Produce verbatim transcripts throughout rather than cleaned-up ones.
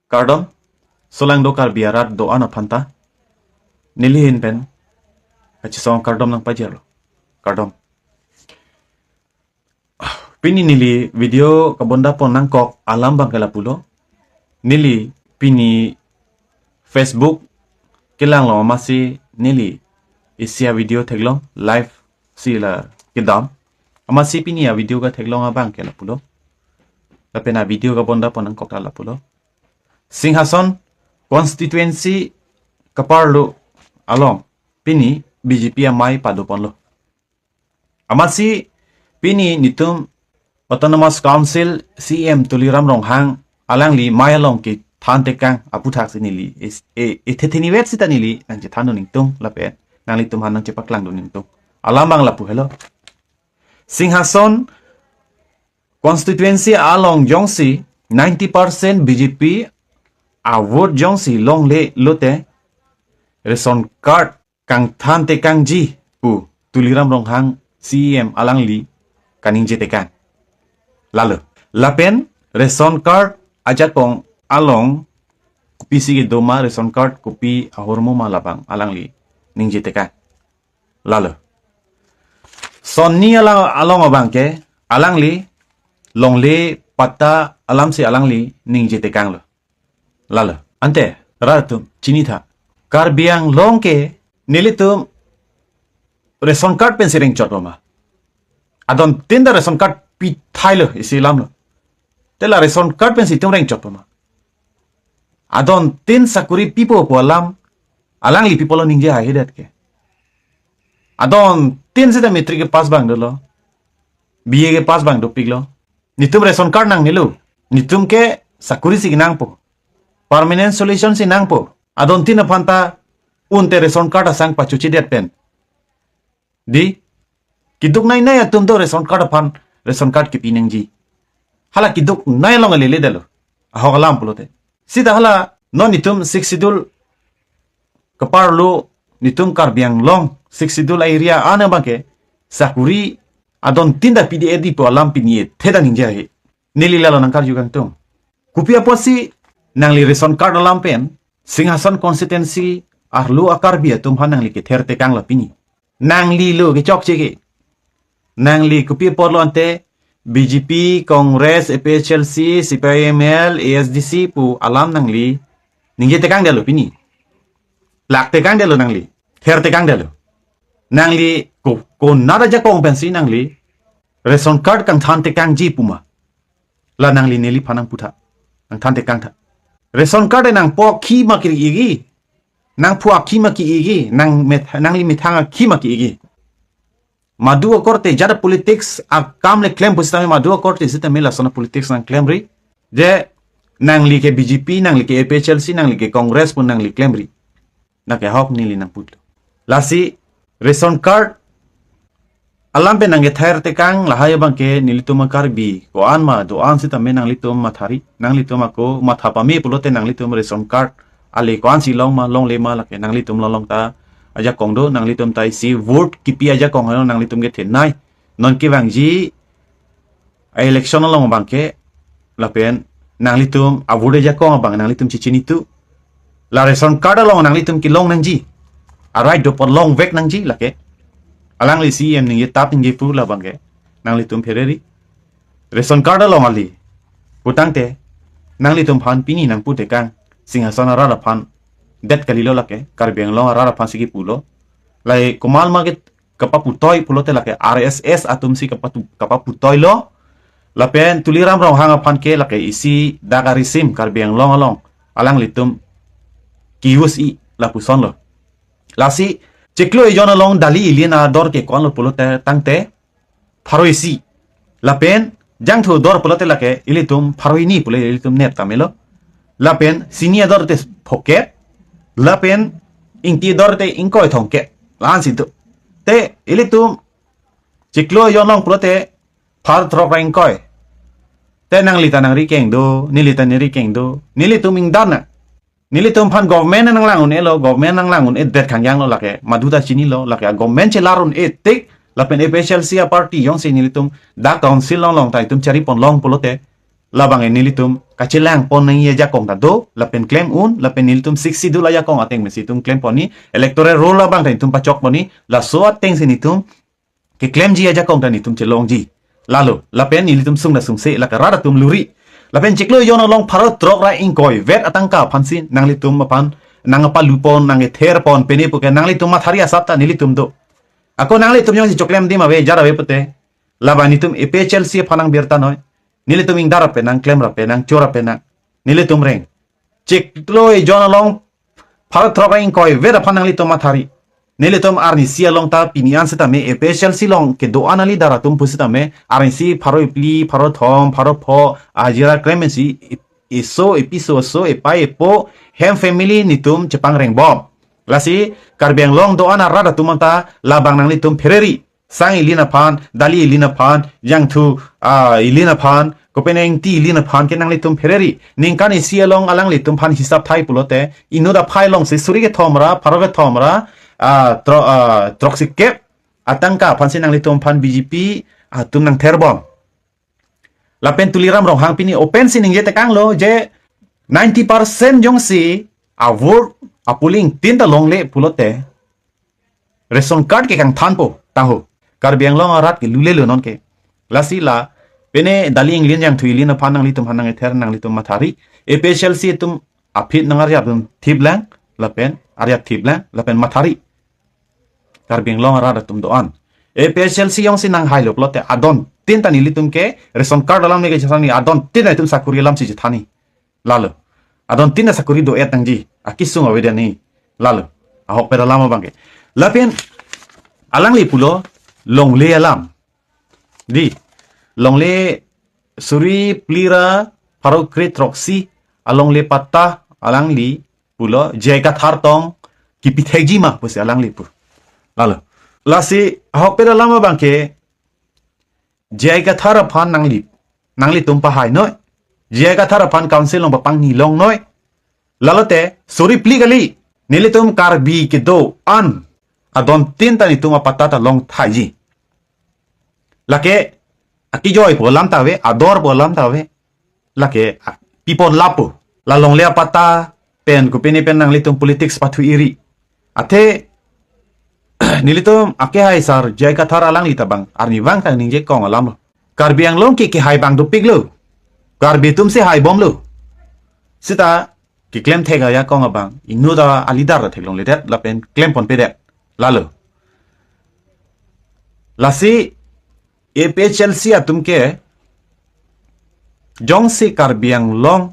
Kardom, solangdo Karbi arat do-an aphanta. Neli ahin pen kachisong kardom nangpajirlo. Kardom. Pini neli video kabonda pon nangkok alam abangke lapulo. Neli pini Facebook kelanglo amatsi neli isi avideo theklong, live si la kedam. Amatsi pini avideo katheklong abangke lapulo. Lapen avideo kabonda pon nangkok ta lapulo. Singhason constituency kaparlo along pini B J P amei padoponlo. Amatsi pini netum Autonomous Council C E M Tuliram Ronghang alangli mei along kethan tekang aputhaksi neli is-, e, e, thethe nivet sita neli nangchethan dun ingtung lapen nanglitum aphan nangchepaklang dun ingtung. Alam abang lapu helo. Singhason constituency along jongsi ninety percent B J P avote jongsi longle lote ration card kangthan tekangji pu Tuliram Ronghang C E M alangli kaningje tekang. Lalo. Lapen ration card ajakong along kopisi kedo ma, ration card kopi ahormu ma labang alangli ningje tekang. Lalo. Sonni along, along abangke alangli longle patta alamsi alangli ningje tekanglo. Lalo. Ante, rat atum, chinitha. Karbi Anglong ke nelitum ration card pensi rengchotpo ma? Adontin ta ration card pithailo isi alamlo. Te la ration card pensi itum rengchotpo ma? Adontin sakuri pipo pu alam alangli pipolo ningje haihedet ke. Adontin sita matric kepass abang dolo. B A kepass abang dopiklo. Netum ration card nangnelo. Netum ke sakurisi kenangpo. Permanent solution si nangpo. Adontin aphanta unte ration card asang pachochidet pen. Di, keduk nai nai atum do ration card aphan, ration card kepi nangji. Hala keduk nai along aleledetlo. Ahok alam pulote. Sita hala non netum Sixth Schedule kaparlo, netum Karbi Anglong Sixth Schedule area an abangke sakuri adontin ta pidi edi pu alam pini thethe ningje ahi. Neli lalo nangkarju kangtung. Kopi apotsi nangli ration card alam pen Singhason constituency arlo a-Karbi atum aphan nangli kether tekanglo pini? Nanglilo kechokche ke. Nangli kopi apotlo ante B J P, Congress, A P H L C, C P I M L, A S D C pu alam nangli ningje tekangdetlo pini? Lak tekangdetlo nangli? Ther tekangdetlo? Nangli ko, konat ajakong pensi nangli ration card kangthan tekangji pu ma? La nangli neliphan nangputha. Nangthan tekangtha. Ration card nangpo akhi ma ki-igi. Nangphu akhi ma ki-igi. Nang met-, nangli methang akhi ma ki-igi. Madu akorte jada politics akam le klem pusitame madu akorte sitame lason a-politics nangklemri. Je nangli ke B J P, nangli ke A P H L C, nangli ke Congress pu nangli klemri. Nang ke ahok neli nangputlo. Lasi ration card alam pen nangkether tekang lahai abangke nelitum a-Karbi ko-an ma do-an sitame nanglitum mathari, nanglitum ako matha pame pulote nanglitum ration card ale ko-ansi long ma longle ma lake nanglitum lolong ta ajakong do, nanglitum ta isi vote kipi ajakong hano nanglitum kethenei. Non kevangji a-election along abangke lapen nanglitum a-vote ajakong abang nanglitum chechinitu. La ration card along nanglitum kelong nangji. A-right dopon longvek nangji lake. Alangli C E M ningje tap ningje pu labangke nanglitum phereri. Ration card along ale putangte nanglitum aphan pini nangpu tekang Singhason arat aphan det kalilo lake, Karbi Anglong arat aphansi kipulo. Lahai komat ma ke kapaputoi pulote lake R S S atumsi kapatu-, kapaputoilo. Lapen Tuliram Ronghang aphan ke lake isi dak arisim Karbi Anglong along alanglitum ki-use-i lapusonlo. Lasi chiklo ejon along dali ili ador ke ko-anlo pulote tangte pharo isi. Lapen jangthu ador pulote lake ilitum pharo hini pule ilitum nep tamelo. Lapen sini ador te phokep. Lapen ingti ador te ingkoi thomkep. La-ansi do. Te ilitum chiklo ejon along pulote pharo throk ra ingkoi. Te nangli ta nangri keng do, neli ta neri keng do, nelitum ingdam na. Nelitum aphan government nanglang un-elo, government nanglang un-edet khangjanglo lake, madu ta chinilo lake, a-government chelar un-e tik, lapen A P H L C a-party jongsi nelitum dak council along along ta itum chari pon long pulote, labang e nelitum kachelang pon nangji ajakong ta do, lapen klem un, lapen nelitum Sixth Schedule ajakong ateng pensi itum klem pon ni, electoral roll abang ta itum pachok pon ni, laso ateng si nelitum keklemji ajakong ta nelitum chelongji. Lalo, lapen nelitum sung ta sungse, la ke rat atum luri. Lapen chiklo ejon along pharo throk ra ingkoi vet atangka aphansi nanglitum aphan nangpalu pon, nangther pon, pine puke nanglitum mathari asap ta nelitum do. Ako nanglitum jongsi choklem adim ave, jar ave pute, labang nelitum A P H L C aphan nangbirta noi. Nelitum ingdar pen, nangklem ra pen, nangchor ra pen nang. Nelitum reng. Chiklo ejon along pharo throk ra ingkoi vet aphan nanglitum mathari. Nelitum arnisi along ta pini an setame A P H L C along kedo-an ali rat atum pusitame arnisi pharo phli, pharo thom, pharo pho, hajira klem pensi ip-, iso, ipiso, so, ipai, ipo, hem family nelitum chepangrengbom. Lasi Karbi Anglong do-an arat atum anta labang nanglitum phereri. Sang Elin aphan, Dali Elin aphan, Jangthu, ah, Elin aphan, kopine Ingti Elin aphan ke nanglitum phereri. Ningkan isi along alanglitum aphan hisap thai pulote, inut aphai alongsi suri kethom ra, pharo kethom ra, ah, thro-, ah, throksikep atangka aphansi nanglitum aphan B J P atum nangtherbom. Lapen Tuliram Ronghang pini open si ningje tekanglo je ninety percent jongsi a-vote a-polling tin ta longle pulote ration card ke kangthanpo, taho. Karbi Anglong arat ke lulelo nonke. Lasi la, pine Dali Elin, Jangthu Elin aphan nanglitum aphan nangther, nanglitum mathari. A P H L C atum aphi nangarjap dun thip lang, lapen arjap thip lang, lapen mathari. Karbi Anglong arat atum do-an. A P H L C jongsi nanghailo pulote adon tin ta nelitum ke ration card alam ni kechethani, adon tin ta itum sakuri alamsi chethani. Lalo. Adon tin ta sakuri do-et nangji. Akesung avedetji. Lalo. Ahokpet alam abang ke. Lapen alangli pulo longle alam. Dei. Longle suri phli ra pharo kre throksi alongle patta alangli pulo J I Kathar tong kipithekji ma pusi alangli pu. Lalo. Lasi ahokpet alam abang ke J I Kathar aphan nangli, nanglitum pahai noi. J I Kathar aphan council along papangni longnoi. Lalote, suri phli kali, nelitum Karbi kedo-an adon tin ta nelitum apatta ta long thaiji. Lake, akejoi pu alam ta ave, ador pu alam ta ave. Lake, ah, pipon lapu. La longle apatta pen, kopine pen nanglitum politics pathu iri. Athe, nelitum akehai sar J I Kathar alangli ta bang, arnivang ta ningje kong alam lo. Karbi Anglong ke kehai abang dopiklo. Karbi atum si haibomlo. Seta keklem thek ajakong abang, inut ta a-leader ta theklongledet, lapen klem ponpedet. Lalo. Lasi A P H L C atum ke, jongsi Karbi Anglong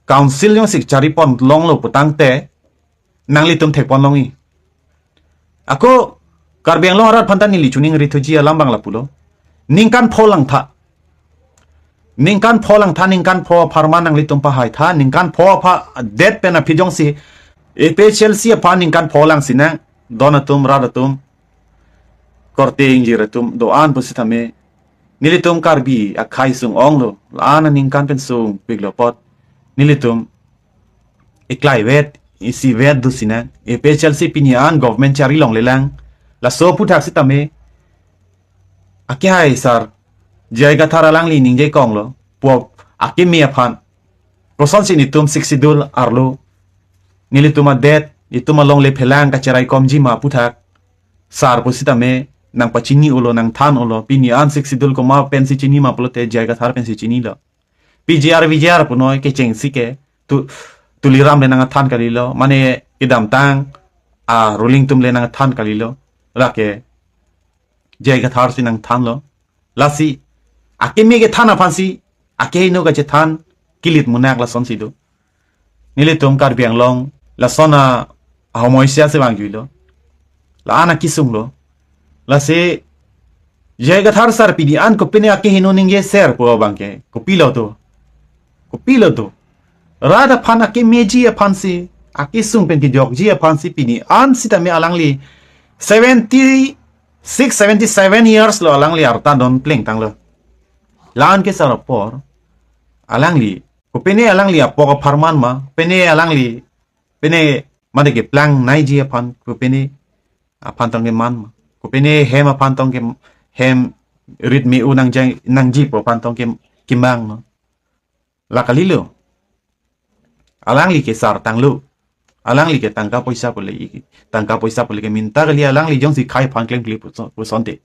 Council jongsi chari pon longlo putangte, nanglitum thek pon longji. Ako Karbi Anglong arat aphan ta neli choningri thuji alam abang lapulo. Ningkan pho langtha. Ningkan pho langtha, ningkan pho apharman nanglitum pahai tha, ningkan pho apha det pen aphi jongsi A P H L C aphan ningkan pho langsi nang, don atum, rat atum, korte ingjir atum, do-an pusitame, nelitum Karbi akhei sung-onglo, la-an aningkan pen sungpiklo apot, nelitum iklai vet, isivet dusi nang, A P H L C pini an government chari longlelang, laso aphuthak sitame, akehai sar J I Kathar alangli ningje konglo, pu akeme aphan, kosonsi nelitum Sixth Schedule arlo, nelitum adet, nelitum alongle phelang kacheraikomji ma aphuthak, sar pusitame, nangpachini-olo, nangthan-olo, pini an Sixth Schedule komat pensi chini ma pulote J I Kathar pensi chinilo. P G R, V G R punoi kechengsi ke, tu, Tuliram le nangthan kalilo, mane kedamtang a-ruling atum le nangthan kalilo, lake J I Kathar si nangthanlo. Lasi, akeme kethan aphansi, akehingno kachethan, kilit munak lasonsi do. Nelitum Karbi Anglong, lason a, ahomoisia si vangjuilo. La-an akesunglo. Lasi, J I Kathar sar pini an kopine akehingno ningjeser pu abang ke, kopilo do. Kopilo do. Rat aphan akemeji aphansi, akesung pen kejokji aphansi pini an sitame alangli seventy six, seventy seven years lo alangli arta don plengtanglo. La-an ke sar apor, alangli, kopine alangli apok apharman ma, pine alangli, pine mate keplang naiji aphan, kopine aphan tong keman ma, kopine hem aphan tong ke, hem rit me-u nangjang, nangji pu aphan tong ke, kemang ma. La kalilo. Alangli ke sar tanglo. Alangli ke tangka poisa pule, tangka poisa pule ke minta kali, alangli jongsi khei aphan klemkle puson, pusonte.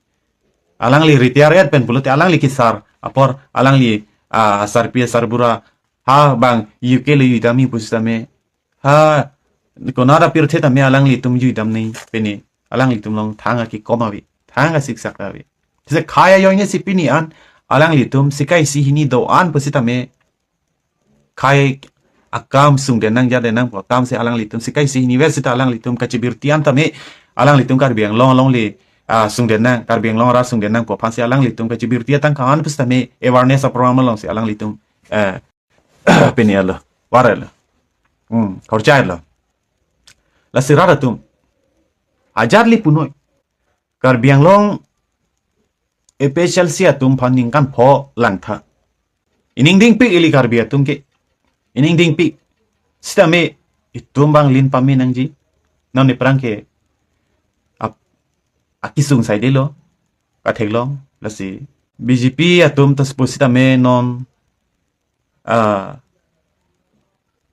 Alangli retire et pen pulote alangli ke sar apor, alangli, ah, sarpi sarbura ha bang U K le jui damji pusitame, ha konat apirthe tame alanglitum jui damji, pini alanglitum along thang akekom ave, thang asiksak ave. Jese khei ajoine si pini an alanglitum sika isi hini do-an pusitame, khei akam sungdennang jadenang pu akam si alanglitum sika isi hini vet sita alanglitum kachibirti an tame, alanglitum Karbi Anglong along le, ah, sungdennang, Karbi Anglong arat sungdennang pu aphan si alanglitum kachibirti atangka an pusitame awareness program along si alanglitum, eh, pini alo, var alo. Hmm, khorcha alo. Lasi rat atum, ajat le punoi. Karbi Anglong A P H L C atum aphan ningkan pho langtha. Ining dingpik ili Karbi atum ke. Ining dingpik. Sitame itum bang lin pame nangji. Non ni prang ke ap-, akisung saidelo. Katheklong, lasi B J P atum ta pusitame non, ah,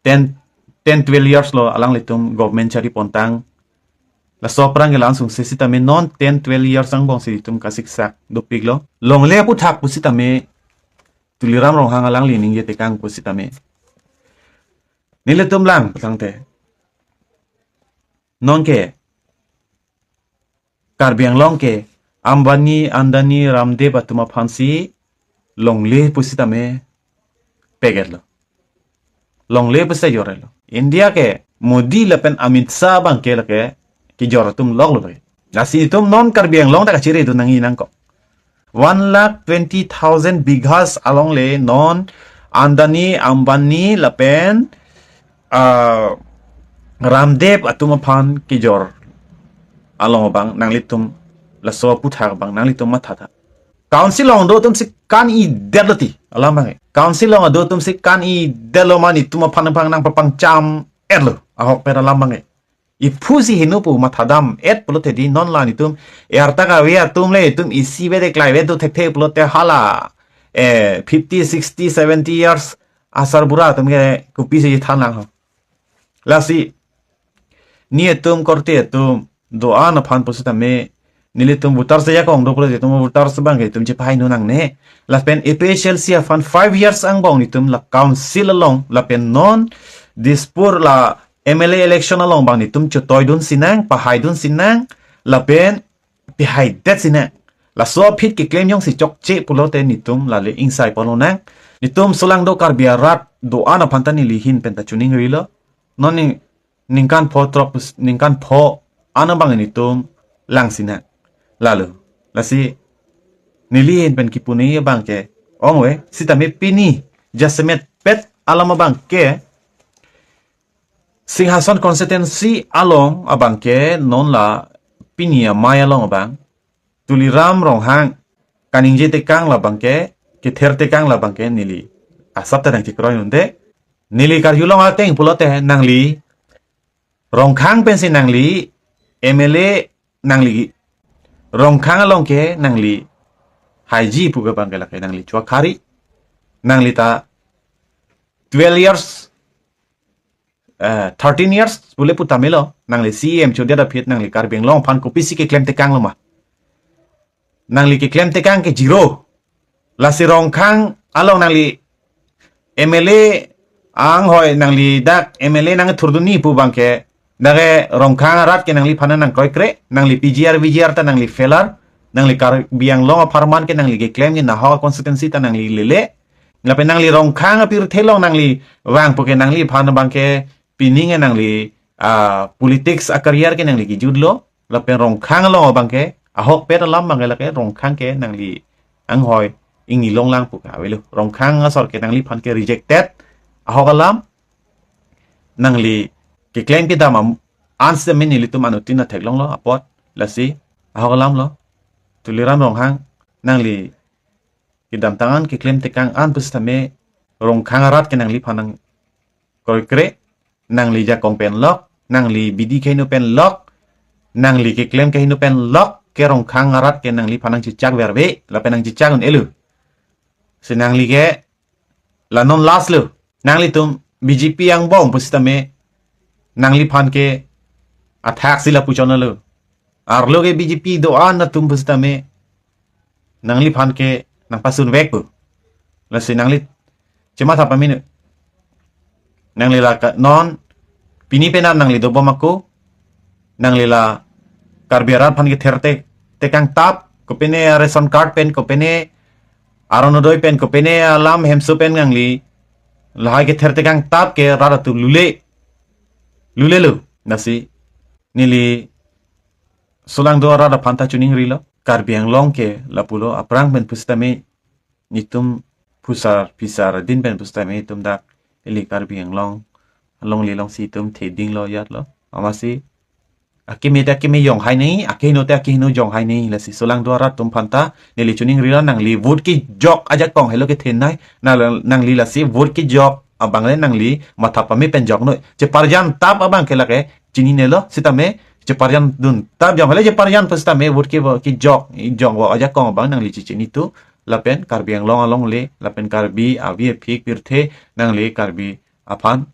ten, ten, twelve years lo alanglitum government chari pontang. Laso aphrang ke langsung sesitame non ten, twelve years angbong si itum kasiksak dopiklo. Longle aputhak pusitame Tuliram Ronghang alangli ningje tekang pusitame, nelitum lang pusangte, non ke Karbi Anglong ke Ambani, Adani, Ramdev atum aphan si longle pusitame pegel lo. Longle pusi jor lo. India ke Modi lapen Amit Shah abang ke lake kejor atum lok lo. Lasi itum non Karbi Anglong ta kachiri tu nangji nangkok. One lakh twenty thousand bighas along le non Adani, Ambani lapen, ah, Ramdev atum aphan kejor along abang nanglitum, laso aputhak abang nanglitum mathatha. Council along do atum si kan-i detlo ti alam abang ke. Council along do atum si kan-i detlo, mane itum aphan aphan nangpapangcham etlo ahokpet alam abang ke. Iphu si heno pu mathadam et pulote di non la nelitum, erta kave atum le itum isi ve de klai ve do thekthe pulote hala, eh, fifty, sixty, seventy years asarbura atum ke kopisi than lang ho. Lasi nelitum korte atum do-an aphan pusitame, nelitum voters ajakong do pulote itum voters abang ke itum chepahai nu nangne. Lapen A P H L C aphan five years angbong nelitum la council along lapen non Dispur la M L A election along abang nelitum chotoidun sinang, pahaidun sinang, lapen pihaidet sinang. Laso aphi keklem jongsi chokche pulote nelitum lale ingsai pon lonang. Nelitum solang do Karbi arat do-an aphan ta neli ahin pen ta chuning rilo. Non ni ningkan pho throk pus-, ningkan pho an abang nelitum lang sinang. Lalo, lasi neli ahin pen kipuni abang ke ong ave, sitame pini jasemet pet alam abang ke Singhason constituency along abang ke non la pini amei along abang Tuliram Ronghang kaningje tekang labang ke, kether tekang labang ke neli asap ta nangchekroidunde. Neli karjulong ateng pulote nangli Rongkhang pensi nangli M L A, nangli Rongkhang along ke nangli haiji pu ke abang ke lake nangli chuak khari. Nangli ta twelve years, eh, thirteen years pule pu tame lo, nangli C E M chodet aphi nangli Karbi Anglong aphan kopisi keklem tekang lo ma? Nangli keklem tekang ke zero. Lasi Rongkhang along nangli M L A anghoi, nangli dak M L A nangthurdunji pu abang ke, dak ke Rongkhang arat ke nangliphan nangkroikre, nangli P G R, V G R ta nangli failure, nangli Karbi Anglong apharman ke nangli keklem ke nahok constituency ta nangli lele. Lapen nangli Rongkhang apirthe along nangli vang pu ke nangliphan abang ke pining nangli, ah, politics a-career ke nangli kejutlo. Lapen Rongkhang along abang ke ahokpet alam abang ke lake Rongkhang ke nangli anghoi ingni longlang pu ke avelo. Rongkhang asor ke nangliphan ke rejected ahok alam, nangli keklem kedam am-, an sitame nelitum anuttin ta theklonglo apot, lasi ahok alam lo. Tuliram Ronghang, nangli kedamtang an, keklem tekang an pusitame Rongkhang arat ke nangliphan nangkroikre, nangli jakong pen lok, nangli bidi keheno pen lok, nangli keklem keheno pen lok ke Rongkhang arat ke nangliphan nangchechak verve, lapen nangchechak un-elo. Si nangli ke La non last lo. Nanglitum B J P angbong pusitame nangliphan ke athak si lapu chonlo. Arlo ke B J P do-an atum pusitame nangliphan ke nangpasun vek pu. Lasi nangli chematha pamino. Nangli la ka non pini penan nangli dobom ako. Nangli la Karbi arat aphan ke therte tekang tap, kopine ration card pen, kopine Orunodoi pen, kopine alam hemso pen nangli lahai ke therte tekang tap ke rat atum lule. Lulelo. Lasi neli solangdo arat aphan ta chiningrilo. Karbi Anglong ke lapulo, aphrang pen pusitame netum phusar phisar din pen pusitame netum dak ili Karbi Anglong alongle alongsi netum thedinglo yatlo. Amatsi akeme te akeme jonghai nangji, akeheno te akeheno jonghai nangji. Lasi solangdo arat atum aphan ta neli chiningrilo, nangli vote kejok ajakong helo kethenei. Na nangli lasi vote kejok abang le nangli matha pame pen joknoi. Cheparjan tap abang ke lake chininelo sitame cheparjan dun tap jong helo, cheparjan pusitame vote ke kejok jong vo ajakong abang nangli chechini tu, lapen Karbi Anglong alongle, lapen Karbi avi aphik pirthe nangli Karbi aphan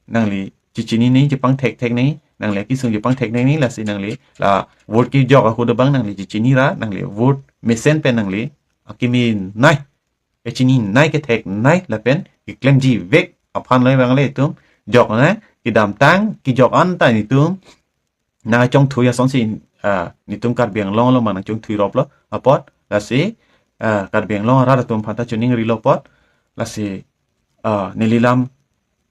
nangli chechini nangji, chepangthek thek nangji, nangli akesung chepangthek nangji. Lasi nangli la vote kejok ahut abang nangli chechini ra, nangli vote mesen pen nangli akeme nai, kechini nai, kethek nai, lapen keklemji vek aphan lo abang le netum joknoi. Kedamtang kejok an ta netum nangchongthui asonsi, ah, netum Karbi Anglong along ma nangchongthuirop lo apot. Lasi, ah, Karbi Anglong arat atum aphan ta chiningrilo apot. Lasi, ah, neli lam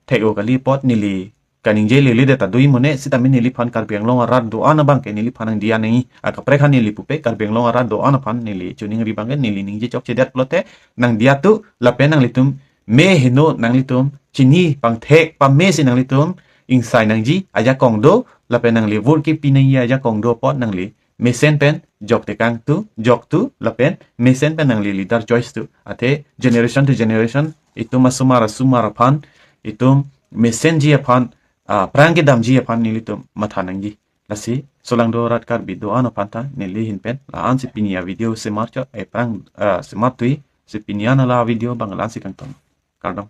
thek-o kali apot, neli kaningje lele det ta dui mone, sitame neliphan Karbi Anglong arat do-an abang ke neliphan nangdiya nangji. Akaprek aphan neli pupe, Karbi Anglong arat do-an aphan neli chiningri abang ke, neli ningje chokchedet pulote nangdiya tu, lapen nanglitum me heno, nanglitum chini pangthek pamesi nanglitum ingsai nangji ajakong do, lapen nangli vote kepi nangji ajakong do apot nangli mesen pen jok tekang tu, jok tu, lapen mesen pen nangli leader choice tu. Athe generation to generation netum asomar asomar aphan, netum mesenji aphan, ah, aphrang kedamji aphan nelitum matha nangji. Lasi solangdo arat Karbi do-an aphan ta neli ahin pen la-ansi pini avideo semar chot, eh, aphrang, ah, semar tui, si pini an la video abang la-ansi kangton. Kardom.